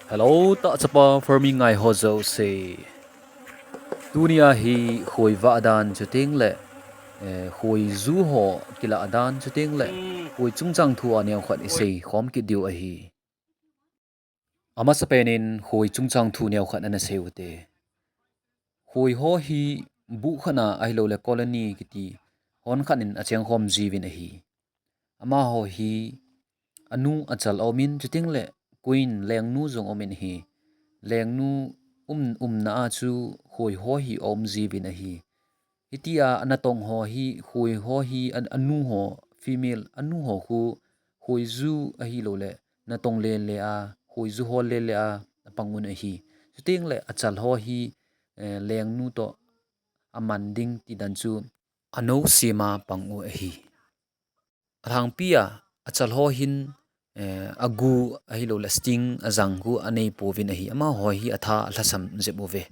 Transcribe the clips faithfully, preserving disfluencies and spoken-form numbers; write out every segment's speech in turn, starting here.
Hello, tahchapa farming ngai ho jouse. Tunia hi khoi vah dan chuteng le, eh, khoi ju ho kilah dan chuteng le, khoi chungchang thu a neokhat isei khom kit diu ahi. Amasapen in khoi chungchang thu neokhat ana sei ute. Khoi ho hi buh khat a ahilou le colony kiti hon khat in acheng khom jiuvin ahi. Amaho hi anu achal aumin chuteng le queen lengnu jong aumin ahi. Lengnu um, umna a chu khoi ho hi aum jiuvin ahi. Hitia anatong ho hi, khoi ho hi, an-, anu ho, female, anu ho khu, khoi ju ahilou le, natong lele a, khoi ju ho lele a, apang un ahi. Chuteng le, achal ho hi, eh, lengnu toh, aman ding ti dan chu, anou sema pang u ahi. Alhangpi a, achal ho hin, eh, agu ahilou le, sting ajang khu anei pouvin ahi. Amaho hi atha alhasam jep uve.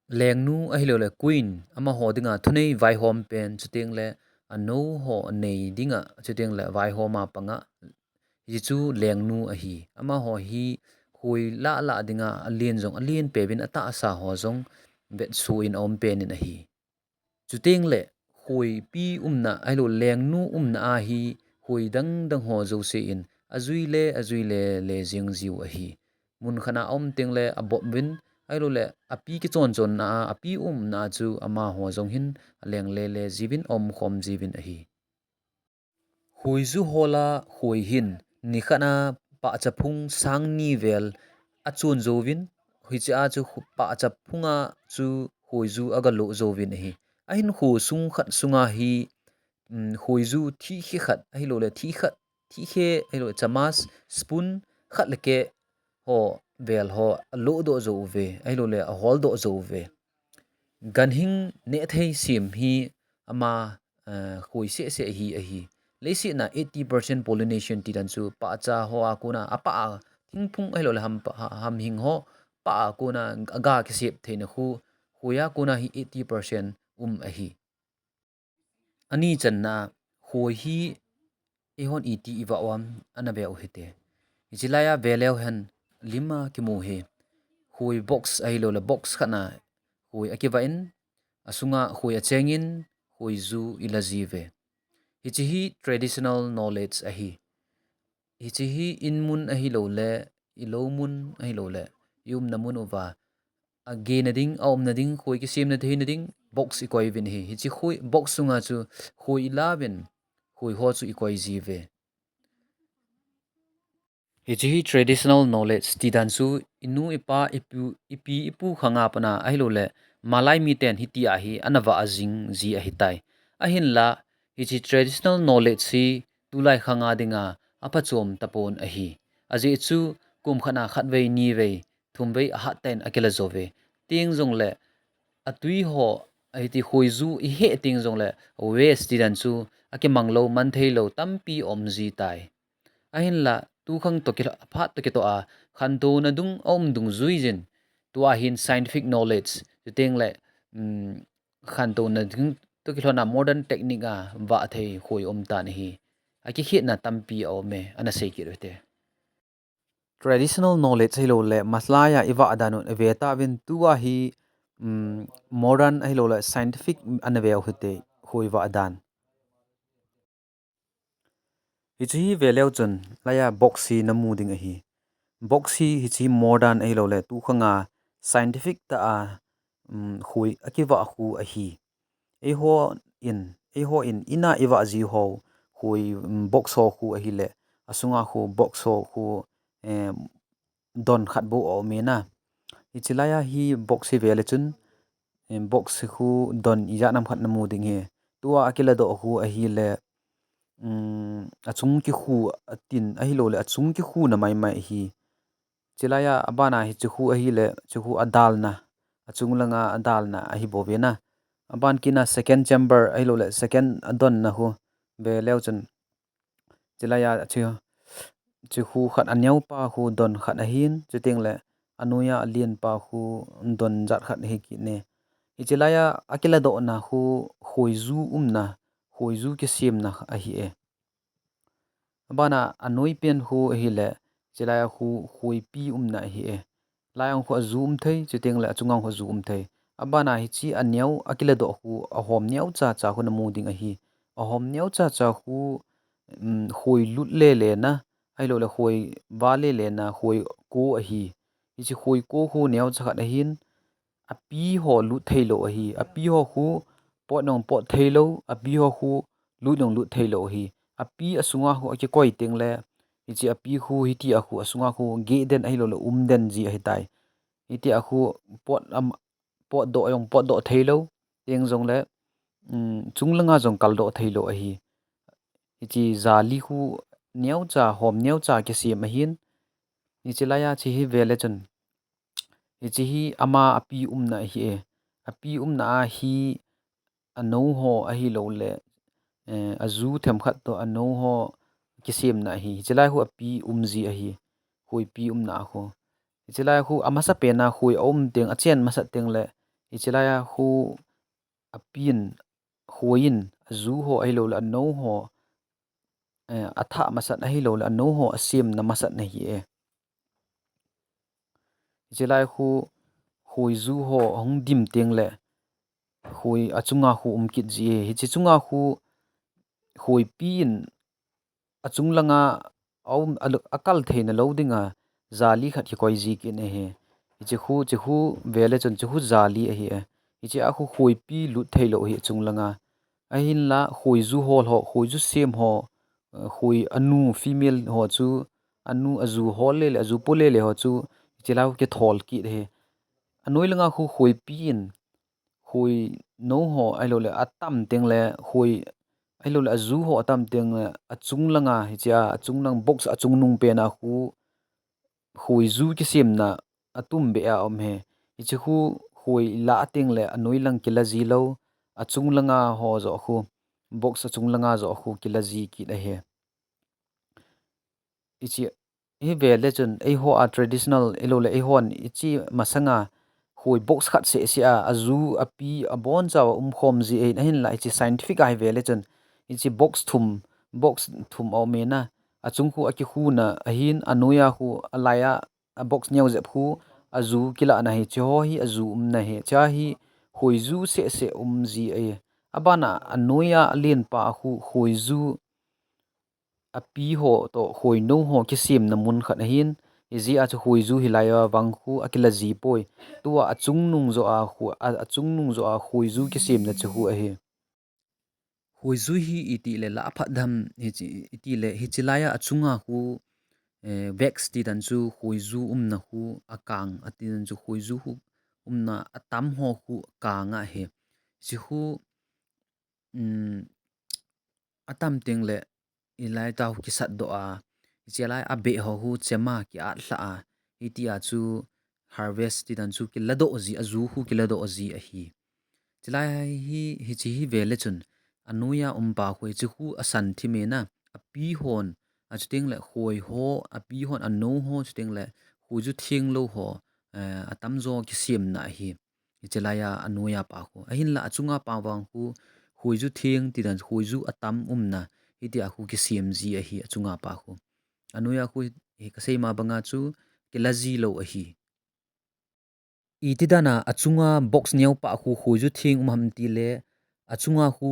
Lengnu ahilou le queen, amaho dinga thunei vaihom pen chuteng le anou ho anei dinga chuteng le vaihom a panga hichu lengnu ahi. Amaho hi khoi lah lah dinga alen jong alen peuvin atahsa ho jong vetsuh in aum pen in ahi. Chuteng le khoipi umna ahilou lengnu umna a hi khoi dang dang ho jouse in ajui le ajui le le jing jiu ahi. Mun khat a aum teng le abop uvin, ahilou le api kichon chon na a, api umna a chu amaho jong hin aleng le le jiuvin aum khom jiuvin ahi. Khoi ju ho lah a khoi hin nikhat a pahcha phung sang ni vel achon jouvin, hiche a chu khu-, pahcha phung a chu khoi ju aga loh jouvin ahi. Ahin kho sung khat sunga hi, um, khoi ju thihkhe khat ahilou le thih khat, thihkhe ahilou le chamas, spoon khat le keh ho vel ho aloh doh jou uve, ahilou le ahol doh jou uve. Ganhing nehthei sem hi ama, eh, khoi seh seh hi ahi. Leiset a eighty percent pollination ti dan chu pahcha ho a kona, apah a thingphung ahilou le ham pa-, ha-, hamhing ho pah a kona aga kisep theina khu, khoi a kona hi eighty percent um ahi. Ani channa, khoi hi eihon iti ivah u ham ana ve u hite. Hiche laiya ve leu hen lim a kimu hi. Khoi box ahilou le box khat a khoi akivah in, asunga khoi acheng in, khoi ju ila jiuve. Hiche hi traditional knowledge ahi. Hiche hi in mun ahilou le, ilou mun ahilou le, iumna mun uva agena ding, aumna ding, khoi kisemna theina ding box ikoi uvin ahi. Hiche khoi box sunga chu khoi ila uvin, khoi ho chu ikoi jiuve. Hiche hi traditional knowledge ti dan chu inu ipa, ipu, ipi ipu khanga pat a ahilou le, malai miten hitia hi ana vah jing ji ahitai. Ahinla, hiche traditional knowledge hi tulai khanga dinga aphachom tapon ahi. Ajeh chu kum khat a khatvei, nivei, thumvei ahat tah in akila jouve. Teng jongle atui ho, hiti khoi ju iheh teng jongle waste ti dan chu akimang lou, man thei lou tampi um jitai. Ahinla, tukhang toh kila, phat toh kitoh a, khantouna dung aum dungjui jin, tua hin scientific knowledge, chuteng le, um, khantouna ding toh kilhon a modern technique a vah thei khoi um tan ahi. Akikhetna tampi aume, ana sei kit ute. Traditional knowledge ahilou le, malai a ivah dan u ive tauvin, tua hi, um, modern ahilou le, scientific ana ve u hite, khoi vah dan. Hiche hi ve leu chun, laiya box hi namu ding ahi. Box hi, hiche hi modern ahilou le, tukhanga scientific tah a, um, khoi akivah khu ahi. Eihon, eihon in a ivah ji ho, khoi, um, box ho khu ahile, asunga khu box ho khu, eh, don khat bou aume na. Hiche laiya hi box hi ve le chun, em, box hi khu don ijat ham khat namu ding ahi. Tua akiladoh khu ahile, um, achung kikhu atin ahilou le, achung kikhuna maimai ahi. Chulaiya abana hiche khu ahile, hiche khu adalna, achung langa adalna ahi bouve na. Aban kit a second chamber ahilou le, second adonna khu ve leu chun, chulaiya chu, chu khu khat aneopa khu don khat ahin, chuteng le anoiya alenpa khu don jat khat ahi kit e. Hiche laiya akiladohna khu khoiju umna, khoiju kisemna ahi e. Abana anoi pen khu ahile, Hiche lai a khu khoipi umna ahi e. Lai ang khu aju um thei, chuteng le achunga khu aju um thei. Abana hiche aneo akiladoh khu ahom neocha cha khu namu ding ahi. Ahom neocha cha khu, um, khoi lut lele na, ahilou le khoi va lele na, khoi ko ahi. Hiche khoi ko khu neocha khat ahin, api ho lut theilou ahi. Api ho khu pot nong pot theilou, api ho khu lut nong lut theilou ahi. Api asunga khu akikoi teng le, hiche api khu hiti a khu asunga khu geh den ahilou le um den ji ahitai. Hiti a khu pot am, pot doh jong pot doh theilou, teng jong le, um, chung langa jong kal doh theilou ahi. Hiche jali khu neocha, hom neocha kisem ahin. Hiche lai a hiche hi ve le chun, hiche hi ama api umna ahi e. Api umna a hi anou ho ahilou le, eh, aju themkhat toh anou ho kisemna ahi. Hiche lai khu api um ji ahi. Khoipi umna a khu. Hiche lai khu amasa pen a khoi aum teng, achen masat teng le, hiche lai a khu api in, khoi in, aju ho ahilou le anou ho, eh, athah masat ahilou le anou ho asemna masat na ahi e. Hiche lai khu khoiju ho ahung dim teng le, khoi achunga khu um kit ji e. Hiche chunga khu khoipi in achung langa aum, a, akal theina lou dinga jali khat kikoi ji kit ahi. Hiche khu, hiche khu ve le chun hiche khu jali ahi e. Hiche a khu khoipi lut theilou ahi achung langa. Ahinla khoiju hol ho, khoiju sem ho, eh, khoi anu female ho chu, anu aju hol le le, aju po le le ho chu, hiche lai khu kithol kit ahi. Anoi langa khu khoipi in, khoi nou ho ahilou le atam teng le, khoi ahilou le aju ho atam teng le, achung langa hiche a, achung lang box achung nung pen a khu, khoiju kisemna atum beh a um e. Hiche khu khoi ilah teng le anoi lang kila ji lou, achung langa ho joh khu, box achung langa joh khu kila ji kit ahi. Hiche hi ve le chun eiho a traditional ahilou le eihon hiche masanga khoi box khat seh seh a, aju api abon chauva um khom ji ahin, ahinla hiche scientific a hi ve le chun hiche box thum, box thum aum e na, achung khu akikhuna ahin, anoi a khu alai a, a box neo jep khu aju kilahna ahi, hiche ho hi aju umna ahi, hiche a hi khoiju seh seh um ji ahi. Abana anoi a alenpa a khu khoiju api ho toh khoi nou ho kisemna mun khat ahin, hijeh a chu khoiju hilai a vang khu akila ji poi. Tua achung nung joh a khu, a, achung nung joh a khoiju kisemna chu khu ahi. Khoiju hi iti le lah phat dem, hiche, iti le hiche lai a achunga khu, eh, wax ti dan chu khoiju umna khu akang, ati dan chu khoiju khu umna atam ho khu akang ahi. Hiche khu, um, atam teng le, hilai tah khu kisat doh a, hiche lai a beh ho khu chem a ki-at lhah a, hiti a chu harvest ti dan chu kila doh ji, aju khu kila doh ji ahi. Hiche lai hi, hiche hi ve le chun, anoi a umpa khu hiche khu asan thim e na, api hon, achuteng le khoi ho, api hon, anou ho, chuteng le khoiju theng lou ho, eh, atam jo kisemna ahi. Hiche lai a anoi a pa khu. Ahinla achunga pa vang khu, khoiju theng ti dan, khoiju atam umna, hiti a khu kisem ji ahi achunga pa khu. Anoi a khu, hi kasei ma banga chu, kila ji lou ahi. Iti dan a achunga box neo pa khu khoiju theng um ham ti le, achunga khu,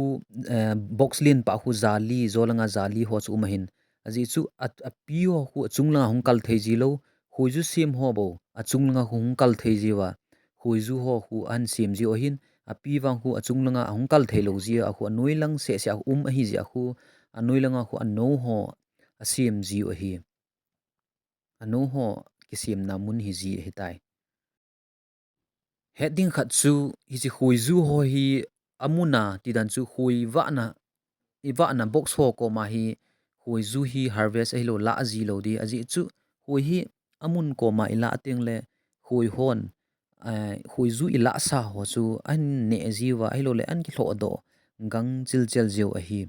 eh, box len pa khu jali, jo langa jali ho chu um ahin. Ajeh chu a, api ho khu achung langa hung kal thei ji lou, khoiju sem ho bou, achung langa khu hung kal thei ji uva, khoiju ho khu ahin sem ji u ahin, api vang khu achung langa ahung kal thei lou ji a khu anoi lang seh seh a um ahi jeh a khu, anoi langa khu anou ho asem ji u ahi. Anou ho kisemna mun hi ji ahitai. Het ding khat chu, hiche khoiju ho hi amun a, ti dan chu khoi vahna, i vahna box ho koma hi khoiju hi harvest ahilou lah ji lou di. Ajeh chu khoi hi amun koma ilah teng le khoi hon, eh, khoiju ilah sa ho chu ahin neh ji uva ahilou le ahin kilhoh doh gang chil chel ji u ahi.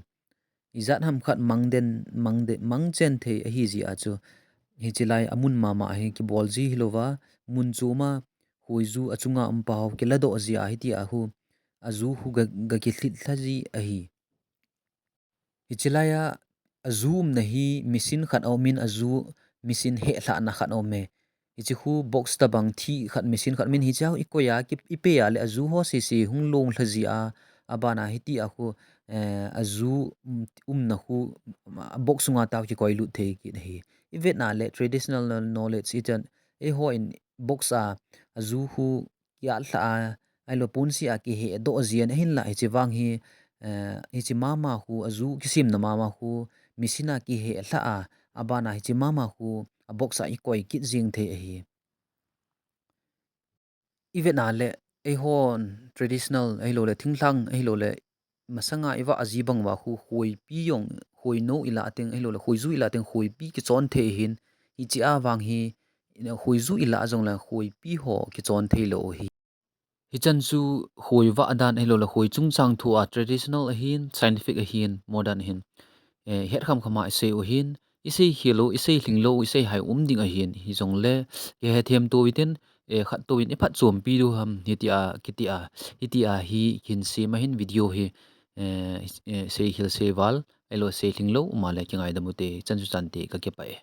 Ijat ham khat mang den, mang de, mang chen thei ahi jeh a chu, hiche lai amun mama hi kibol ji hilou va, mun chom a khoiju achunga umpa ho kila doh ji a hiti a khu, aju khu ga, ga kilhit lha ji ahi. Hiche lai a, aju umna hi machine khat aum in aju machine hehlhahna khat aume. Hiche khu box tabang thih khat machine khat min hiche a ikoi a, ki, ipei a le aju ho sese hung long lha jia, abana hitia khu, eh, aju, um, umna khu, um, box sunga tao kikoi lut thei kit ahi. Ivetna le traditional kno-, knowledge ichan, eihon box a aju khu kiatlha a, ahilou ponsi a kihedoh jia ahinla hiche vang hi, eh, hiche mama khu aju kisemna mama khu machine a kihehlha a, abana hiche mama khu a box a ikoi kit jing thei ahi. Ivetna le eihon traditional ahilou le thinglhang ahilou le masanga ivah ji bang uva khu khoipi jong, khoinou ilah teng ahilou le khoiju ilah teng khoipi kichon thei ahin, hiche a vang hi, khoiju ilah jong le khoipi ho kichon thei lou ahi. Hichan chu khoi vah dan ahilou le khoi chungchang thu a traditional ahin, scientific ahin, modern ahin, eh, het kham kham a isei u ahin, isei khel u, isei lhing lou, isei hai um ding ahin, hijongle kihethem to utin, eh, khat to in iphatchompi diu ham, hitia, kitia, hitia hi kihin sem ahin video hi, eh, eh, sei khel sei val, ahilou sei lhing lou, um a le kingaidam ute, chan chu chan te kakipah e.